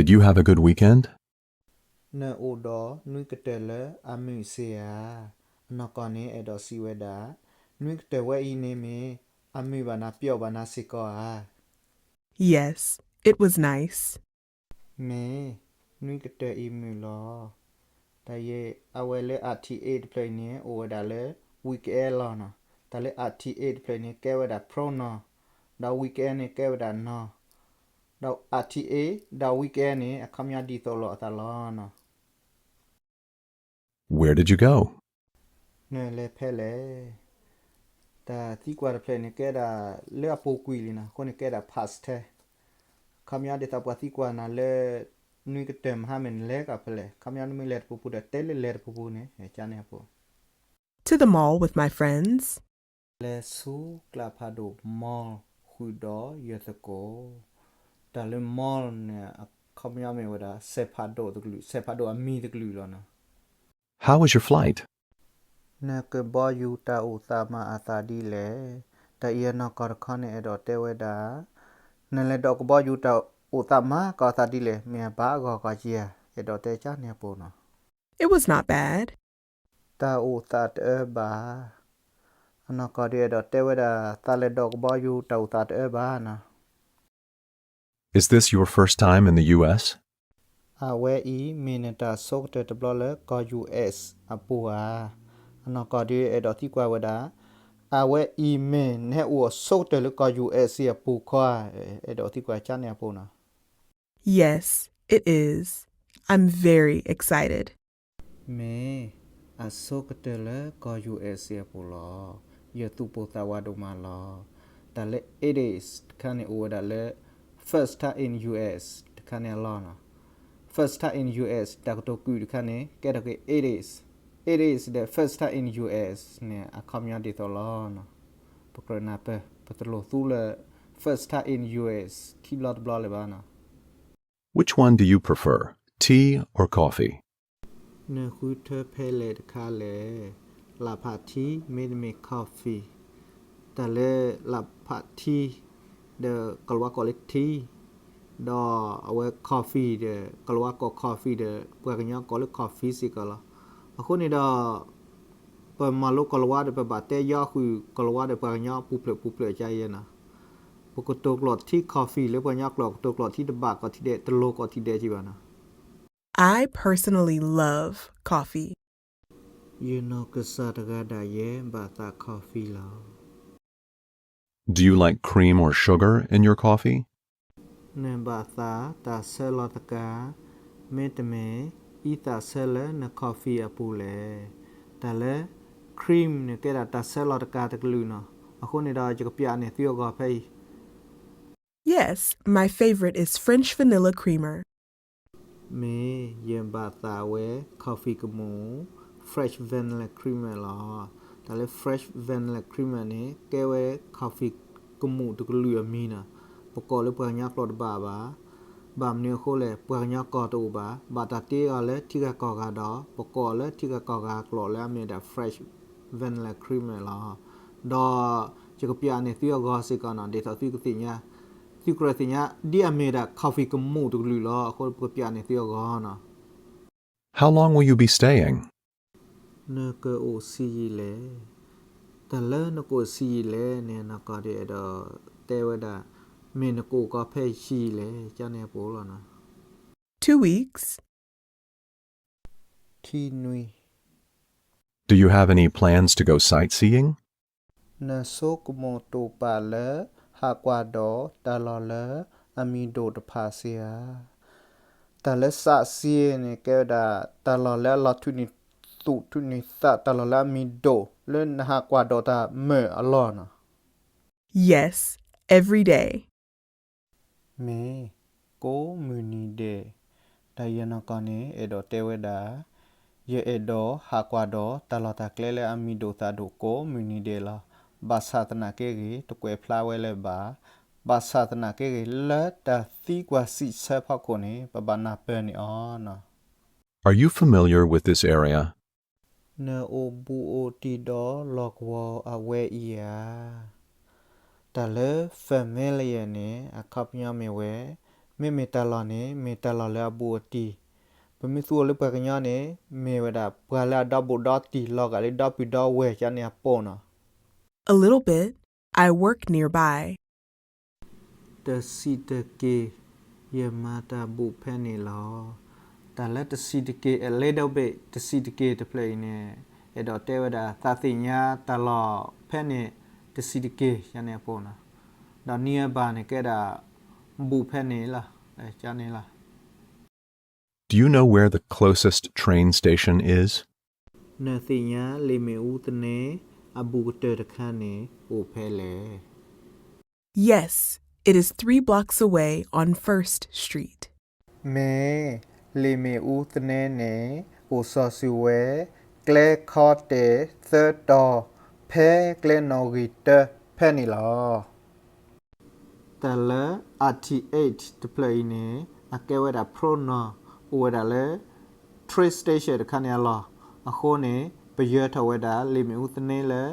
Did you have a good weekend? နအိၣ်ဒီးနွံကတၢၢ်လၢအမုာ်စ့ဧါ. အနီၢ်ကီၢ်န့ၣ်အဲၣ်ဒိးစံးဝဲဒၣ်, နွံကတၢၢ်ဝဲအံၤန့ၣ်မ့ၢ် အမုာ်ဘၣ်နၤပျီဘၣ်နၤစ့ၢ်ကီးဧါ. Yes, it was nice. မ့ၢ်, နွံကတၢၢ်အံၤမုာ်လီၤ. တၢ်အံၤ အဝဲလၢ R T A တဖျၢၣ်အံၤန့ၣ် အိၣ်ဝဲဒၣ်လၢ weekend လီၤနီၤ. တၢ်လၢ R T A တဖျၢၣ်အံၤန့ၣ် ကဲဝဲဒၣ် pronoun နီၤ, ဒီး weekend န့ၣ် ကဲဝဲဒၣ် noun ဒီး R T A ဒီး weekend န့ၣ် အခီပညီဒ်သိးလိာ်အသးလီၤနီၤ. Where did you go? နလဲၤဖဲလဲၣ်. တၢ်သံကွၢ်တဖျၢၣ်န့ၣ် ကဲဒၣ်လၢအပူၤကွံာ်လံနီၤ, အဃိန့ၣ်ကဲဒၣ် past tense. အခီပညီဒ်သိးပှၤသံကွၢ်နၤလၢ နွံကတၢၢ်မဟါမ့ၢ်နလဲၤကီၢ်ဖဲလဲၣ်, အခီပညီနမ့ၢ်လဲၤတပူၤပူၤဒီး တဲလၢလဲၤတပူၤပူၤန့ၣ် ကန့ၣ်အပူၤ To the mall with my friends. လဲၤဆူကျးဖးဒိၣ် mall ဃုာ်ဒီးယသကိး. တၢ်လၢ mall န့ၣ် အခီပညီမ့ၢ်ဝဲဒၣ် စဲးဖးဒိၣ်တကလုာ်, စဲးဖးဒိၣ်အမံၤတကလုာ်လီၤနီၤ. How was your flight? နကဘီယူၤတၢ်အိၣ်သးမၤအသးဒ်လဲၣ်. တၢ်အံၤအနီၢ်ကီၢ်တခီန့ၣ် အဲၣ်ဒိးတဲဝဲဒၣ်, နလဲၤဒိးကဘီယူၤတၢ်အိၣ်သးမၤကီးအသးဒ်လဲၣ်, မ့ၢ်အဘၣ်အဂီၢ်ကီးဧါ, အဲၣ်ဒိးတဲကန့ၣ်အပူၤနီၤ. It was not bad. တၢ်အိၣ်သးတအၢဘၣ်. အနီၢ်ကီၢ်ဒုးအဲၣ်ဒိးတဲဝဲဒၣ် သးလဲၤဒိးကဘီယူၤတၢ်အိၣ်သးတအၢဘၣ်နီၤ. Is this your first time in the U S? အဝဲအံၤမ့ၢ်နတၢ်ဆိကတၢၢ်တဘျီလၢကီၢ် U S အပူၤဧါ. အနီၢ်ကီၢ်ဒုးအဲၣ်ဒိးသံကွၢ်ဝဲဒၣ်, အဝဲအံၤမ့ၢ်နဟဲအိၣ်အဆိကတၢၢ်လၢကီၢ် U S အပူၤခီဧါ, အဲၣ်ဒိးသံကွၢ်ကန့ၣ်အပူၤနီၤ. Yes, it is. I'm very excited. မ့ၢ်အဆိကတၢၢ်လၢကီၢ် U S အပူၤလီၤ. ယသူၣ်ပိၢ်သးဝးဒိၣ်မးလီၤ. တၢ်လၢ it is တခါန့ၣ်အိၣ်ဝဲဒၣ်လၢ first time in U S တခါန့ၣ်အလီၢ်နီၤ. First time in U S တၢ်ကတိၤကုာ်တခါန့ၣ် ကဲထီၣ်က့ၤ it is. It is the first time in U S န့ၣ် အခီပညီဒ်သိးလီၤနီၤ. ပကြၢးနၢ်ပၢၢ် ပတလိၣ်သူလၢ first time in U S ထံဘျီတဘျီလၢၤဘၣ်နီၤ. Which one do you prefer, tea or coffee? နဃုထၢဖဲလဲၣ်တခါလဲၣ်, လၢ်ဖးထံ မ့တမ့ၢ် coffee. တၢ်လၢလၢ်ဖးထံ ဒီးကိၤလၤဝါကိးလၢ tea, ဒီးအဝဲ coffee ဒီး ကိၤလၤဝါကိး coffee ဒီး ပှၤကညီကိးလၢ coffee စ့ၢ်ကီးလီၤ. အဃိန့ၣ်ဒီး ပမၤလိကိၤလၤဝါဒီး ပဘၣ်တဲယီၤဃုာ်ကိၤလၤဝါဒီးပှၤကညီပူၤဖျဲးပူၤဖျဲးကါယဲနီၤ. ပကတိၤကျိာ်ထံ coffee လၢပှၤကညီကျိာ် ကတိၤကျိာ်ထံတဘၣ်ကိးထံဒဲး တလိၤကိးထံဒဲးက့ဘၣ်နီၤ. I personally love coffee. ယနီၢ်ကစၢ်တဂၤဒၣ်ယဲဘၣ်သး coffee လီၤ. Do you like cream or sugar in your coffee? နဘၣ်သးတၢ်ဆၢလီၤသကၤ မ့တမ့ၢ် အံသၣ်ဆၢလၢန coffee အပူၤလဲၣ်. တၢ်လၢ cream န့ၣ် ကဲဒၣ်တၢ်ဆၢလီၤသကၤတကလုာ်နီၤ. အဃိန့ၣ်ဒီး ယကပျးန့ၢ်သုအဂီၢ်ဖဲအံၤ. Yes, my favorite is French vanilla creamer. မ့ၢ်ယဘၣ်သးဝဲ coffee ကမူၣ် French vanilla creamer လီၤ. တၢ်လၢ French vanilla creamer န့ၣ် ကဲဝဲ coffee ကမူၣ်တကလုာ်အမံၤနီၤ. ပကိးလၢပှၤကညီကျိာ်တဘၣ်ဘၣ်. ဘၣ်မနုၤအဃိလဲၣ် ပှၤကညီကီၢ်တအိၣ်ဘၣ်. ဘၣ်တၢ်တ့အီၤလၢထံဂၤကီၢ်ဂၤဒီး ပကိးအီၤလၢထံဂၤကီၢ်ဂၤအကျိာ်လၢအမ့ၢ်ဒၣ် French vanilla creamer လီၤ. ဒီးယကပျးန့ၢ်သုအဂီၢ်စ့ၢ်ကီးနီၤ ဒ်သိးသုကသ့ၣ်ညါ သုကြၢးသ့ၣ်ညါ ဒ်အမ့ၢ်ဒၣ် coffee ကမူၣ်တကလုာ်လီၤ. အဃိပကပျးန့ၢ်သုအဂီၢ်နီၤ. How long will you be staying? နကအိၣ်ဆံးယံာ်လဲၣ်. တၢ်လၢနကအိၣ်ဆံးယံာ်လဲၣ်န့ၣ် နီၢ်ကီၢ်ဒုးအဲၣ်ဒိးတဲဝဲဒၣ် မ့ၢ်နကအိၣ်ကီးဖဲဆံးယံာ်လဲၣ် ကန့ၣ်အပူၤလီၤနီၤ. Two weeks. ထံနွံ. Do you have any plans to go sightseeing? နဆိကမိၣ်တိာ်ပာ်လၢဟးကွၢ်ဒီးတၢ်လီၢ်လၢအမံၤဒိၣ်တဖၣ်စ့ၢ်ဧါ. တၢ်လၢ sightseeing န့ၣ် ကဲဝဲဒၣ် တၢ်လီၢ်လၢအလီၤထူၣ်န့ၢ်သူၣ်ထူၣ်န့ၢ်သး တၢ်လီၢ်လၢအမံၤဒိၣ် လၢနဟးကွၢ်ဒီးတၢ်မုာ်အလီၢ်နီၤ. Yes, every day. မ့ၢ် ကိးမုၢ်နံၤဒဲး. တၢ်အံၤအနီၢ်ကီၢ်န့ၣ် အဲၣ်ဒိးတဲဝဲဒၣ်, ယအဲၣ်ဒိးဟးကွၢ်ဒီးတၢ်လီၢ်တၢ်ကျဲလၢအမံၤဒိၣ်သၣ်ဒိၣ်ကိးမုၢ်နံၤဒဲးလီၤ. ဘၣ်ဆၣ်သနာ်က့ဂ့ၤ တကွဲးဖျါဝဲလၢၤဘၣ်. ဘၣ်ဆၣ်သနာ်က့ဂ့ၤ လၢတၢ်သံကွၢ်စံးဆၢဖီခိၣ်န့ၣ် ပဘၣ်နၢ်ပၢၢ်န့ၢ်အီၤနီၤ. Are you familiar with this area? နအိၣ်ဘူးအိၣ်တံၢ်ဒီးလီၢ်ကဝီၤအဝဲအံၤဧါ. တၢ်လၢ familiar န့ၣ် အခီပညီမ့ၢ်ဝဲ မ့ၢ် မ့မ့ၢ်တၢ်လီၢ်န့ၣ် မ့ၢ်တၢ်လီၢ်လၢအဘူးအတံၢ်, ပမ့ၢ်သူအီၤလၢပှၤကညီန့ၣ် မ့ၢ်ဝဲဒၣ်ပှၤလၢအဒီဘူးဒီတံၢ်လီၤဂာ်လၢဒီပုၢ်ဒီဝဲၢ်ကန့ၣ်အပူၤနီၤ. A little bit, I work nearby. တဆံးတက့ၢ်, ယမၤတၢ်ဘူးဖဲန့ၣ်လီၤ. တၢ်လၢတဆံးတက့ၢ် a little bit တဆံးတက့ၢ်တဖျၢၣ်အံၤန့ၣ် အဲၣ်ဒိးတဲဝဲဒၣ်သးသ့ၣ်ညါတၢ်လီၢ်ဖဲန့ၣ် တဆံးတက့ၢ်ယန့ၣ်အပူၤနီၤ. ဒီး nearby န့ၣ် ကဲဒၣ် ဘူးဖဲန့ၣ်လီၤ, ကန့ၣ်လီၤ. Do you know where the closest train station is? နသ့ၣ်ညါလ့ၣ်မ့ၣ်အူသန့ အဘူးကတၢၢ်တခါန့ၣ် အိၣ်ဖဲလဲၣ်. Yes, it is three blocks away on First Street. မ့ၢ်, လ့ၣ်မ့ၣ်အူသန့န့ၣ် အိၣ်စီၤစုၤဝဲ ကျဲခီတဲာ်သၢတီၤ ဖဲကျဲနီၣ်ဂံၢ်တၢဖဲန့ၣ်လီၤ. တၢ်လၢ R T H တဖျၢၣ်အံၤန့ၣ် အကဲဝဲဒၣ် pronoun အိၣ်ဝဲဒၣ်လၢ train station တခါန့ၣ်အလီၢ်. အဃိန့ၣ် ပယၢၤထီၣ်ဝဲဒၣ်လ့ၣ်မ့ၣ်အူသန့လၢ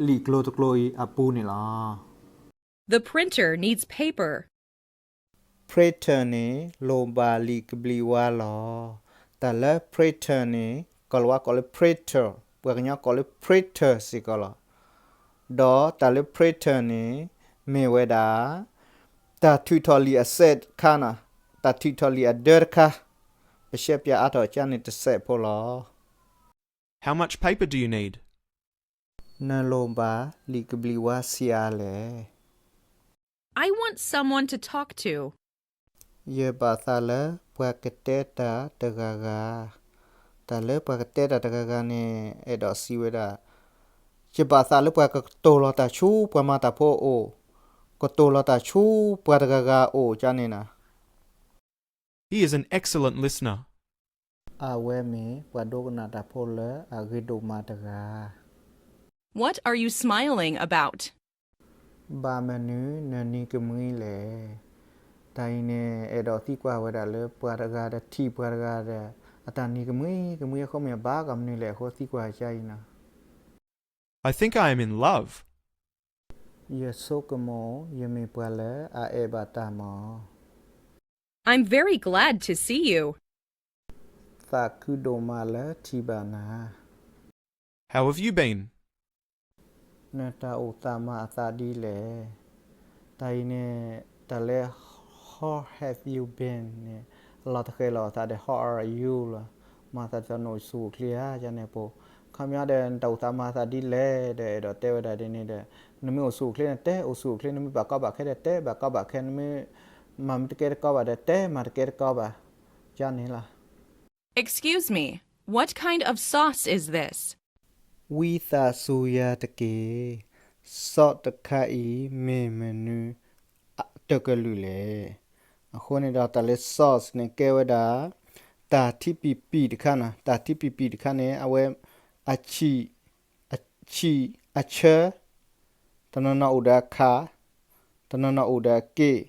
လံာ်ကျိၤတကျိၤအံၤအပူၤန့ၣ်လီၤ. The printer needs paper. Printer န့ၣ် လိၣ်ဘၣ်လံာ်ကဘျံးဝါလီၤ. တၢ်လၢ printer န့ၣ် ကီၢ်လၤဝါကိးလၢ printer, ပှၤကညီကိးလၢ printer စ့ၢ်ကီးလီၤ. ဒီးတၢ်လၢ printer န့ၣ် မ့ၢ်ဝဲဒၣ် တၢ်ထုးထီၣ်လံာ်အစဲးတခါနီၤ, တၢ်ထုးထီၣ်လံာ်အဒၢတခါ, ပရှဲပၠးအါထီၣ်ကန့ၣ်တစဲးဖိလီၤ. How much paper do you need? နလိၣ်ဘၣ်လံာ်ကဘျံးဝါဆံးအါလဲၣ်. I want someone to talk to. ယဘၣ်သးလၢပှၤကတဲတၢ်တဂၤဂၤ. တၢ်လၢပှၤကတဲတၢ်တဂၤဂၤန့ၣ် အဲၣ်ဒိးစံးဝဲဒၣ်, ယဘၣ်သးလၢပှၤကကတိၤလီၤတၢ်ဆူပှၤမၤတၢ်ဖိအအိၣ်, ကတိၤလီၤတၢ်ဆူပှၤတဂၤဂၤအအိၣ်ကန့ၣ်နီၤ. He is an excellent listener. အဝဲမ့ၢ်ပှၤဒိကနၣ်တၢ်ဖိလၢအဂ့ၤဒိၣ်မးတဂၤ. What are you smiling about? ဘၣ်မနုၤနနံၤကမှံလဲၣ်. တၢ်အံၤန့ၣ် အဲၣ်ဒိးသံကွၢ်ဝဲဒၣ်လၢပှၤတဂၤဒီးထံၣ်ပှၤတဂၤဒီး အတၢ်နံၤကမှံကမှံအဃိမ့ၢ်ဘၣ်ကမနုၤလဲၣ်အဃိသံကွၢ်ကါအံၤနီၤ. I think I am in love. ယဆိကမိၣ် ယမ့ၢ်ပှၤလၢအအဲၣ်ဘၣ်တၢ်မး. I'm very glad to see you. သးခုဒိၣ်မးလၢထံၣ်ဘၣ်နၤ. How have you been? နတၢ်အိၣ်သးမၤအသးဒ်လဲၣ်. တၢ်အံၤန့ၣ် တၢ်လၢ how have you been န့ၣ် အလီၤတဃဲၤလီၤအသးဒီး how are you လီၤ. မၤသးဒ်သိးနအိၣ်ဆူၣ်အိၣ်ချ့ဧါ ကန့ၣ်အပူၤ. ခီပညီဒီး နတၢ်အိၣ်သးမၤအသးဒ်လဲၣ်ဒီး အဲၣ်ဒိးတဲဝဲဒၣ်ဒ်န့ၣ်ဒီး နမ့ၢ်အိၣ်ဆူၣ်အိၣ်ချ့န့ၣ် တဲအိၣ်ဆူၣ်အိၣ်ချ့, နမ့ၢ်ဘၣ်ကီဘၣ်ခဲဒီး တဲဘၣ်ကီဘၣ်ခဲ, နမ့ၢ်မၤမ့ၢ်တကဲတကီဘၣ်ဒီး တဲမၤတကဲတကီဘၣ်, ကန့ၣ်လီၤ. Excuse me, what kind of sauce is this? ဝံသးစူၤယၤတက့ၢ်, စီးတခါအံၤမ့ၢ်မနုၤတကလုာ်လဲၣ်. အဃိန့ၣ်ဒီး တၢ်လၢ sauce န့ၣ် ကဲဝဲဒၣ် တၢ်ထံပံၤပံၤတခါနီၤ, တၢ်ထံပံၤပံၤတခါန့ၣ် အဝဲ အဆံး အဆံး အဆၢ, တနီၤနီၤအိၣ်ဒီးအခး, တနီၤနီၤအိၣ်ဒီးအက့ၢ်,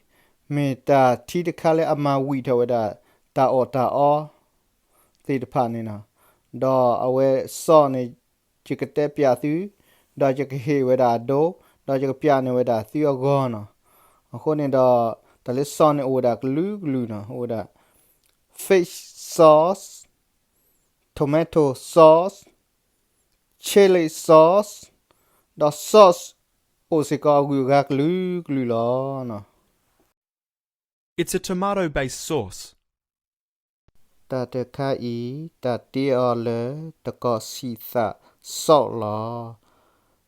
မ့ၢ်တၢ်ထံတခါလၢအမၤဝံၤထီၣ်ဝဲဒၣ် တၢ်အီၣ်တၢ်အီသ့ၣ်တဖၣ်န့ၣ်လီၤ. ဒီးအဝဲ sauce န့ၣ် ယကတဲပျးသု, ဒီးယကဟ့ၣ်ဝဲဒၣ်အဒိ, ဒီးယကပျးန့ၢ်ဝဲဒၣ်သုအဂီၢ်နီၤ. အဃိန့ၣ်ဒီး တၢ်လၢ sauce န့ၣ် အိၣ်ဝဲဒၣ်ကလုာ်ကလုာ်နီၤ, အိၣ်ဝဲဒၣ် fish sauce, tomato sauce, chili sauce, ဒီး sauce အိၣ်စ့ၢ်ကီးအဂုၤအဂၤကလုာ်ကလုာ်လီၤ. It's a tomato-based sauce. တၢ်တခါအံၤ တၢ်တ့အီၤလၢ တကီၢ်ဆံးသး sauce လီၤ.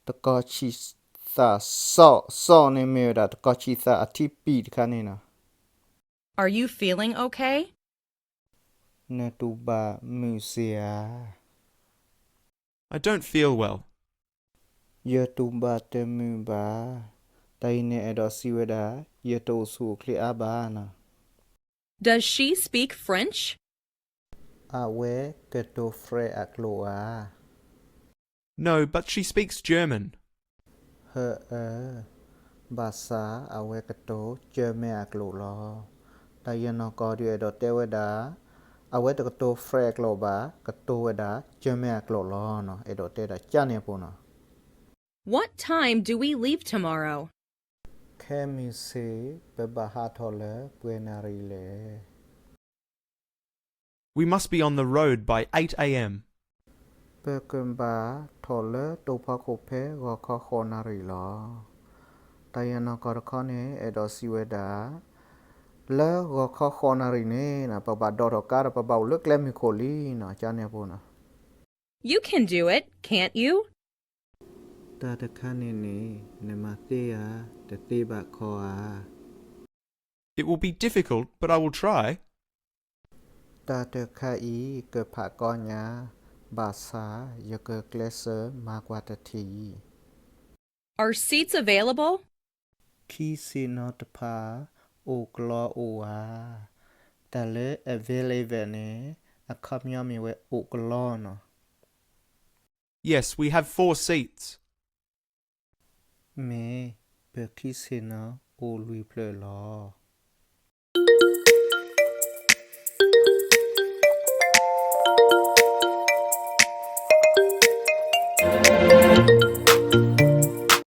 တကီၢ်ဆံးသး sauce, sauce န့ၣ်မ့ၢ်ဝဲဒၣ် တကီၢ်ဆံးသးအထံပံၤတခါန့ၣ်လီၤ. Are you feeling okay? နတူၢ်ဘၣ်မုာ်စ့ၢ်ဧါ. I don't feel well. ယတူၢ်ဘၣ်တမုာ်ဘၣ်. တၢ်အံၤန့ၣ် အဲၣ်ဒိးစံးဝဲဒၣ် ယတအိၣ်ဆူၣ်အိၣ်ချ့အါဘၣ်နီၤ. Does she speak French? အဝဲကတိၤ French အကျိာ်ဧါ. No, but she speaks German. ဟၢအၢ, ဘၣ်ဆၣ်အဝဲကတိၤ German အကျိာ်လီၤ. တၢ်ယနီၢ်ကီၢ်ဒုးအဲၣ်ဒိးတဲဝဲဒၣ် အဝဲတကတိၤ French အကျိာ်ဘၣ်, ကတိၤဝဲဒၣ် German အကျိာ်လီၤနီၤ. အဲၣ်ဒိးတဲဒၣ်ကန့ၣ်အပူၤနီၤ. What time do we leave tomorrow? ခဲ ခဲမုၢ်ဆ့ၣ် ပဘၣ်ဟးထီၣ်လၢပှဲၤနၣ်ရံၣ်လဲၣ်. We must be on the road by eight a.m. ပကဘၣ်ထီၣ်လၢတိၤဖီခိၣ်ဖဲဂီၤခီဃိးနၣ်ရံၣ်လီၤ. တၢ်ယဲၢ်နီၢ်ကီၢ်တခီန့ၣ် အဲၣ်ဒိးစံးဝဲဒၣ်, လၢဂီၤခီဃိးနၣ်ရံၣ်န့ၣ် ပဘၣ်ဒိးထီၣ်ကါဒီး ပဘၣ်အိၣ်လၢကျဲမုၢ်ခိၣ်လံနီၤ, ကန့ၣ်အပူၤနီၤ. You can do it, can't you? တၢ်တခါန့ၣ်န့ၣ် နမၤသ့ဧါ, တသ့ဘၣ်ခီဧါ. It will be difficult, but I will try. တၢ်တခါအံၤ ကဖးကီညါ, ဘၣ်ဆၣ်ယကကျဲးစၢးမၤကွၢ်တထံၣ်. Are seats available? ခံဆ့ၣ်နီၤတဖၣ် အိၣ်ကလီအိၣ်ဧါ. တၢ်လၢ available န့ၣ် အခီပညီမ့ၢ်ဝဲအိၣ်ကလီနီၤ. Yes, we have four seats. မ့ၢ်, ပခံဆ့ၣ်နီၤအိၣ်လွံၢ်ဖျၢၣ်လီၤ.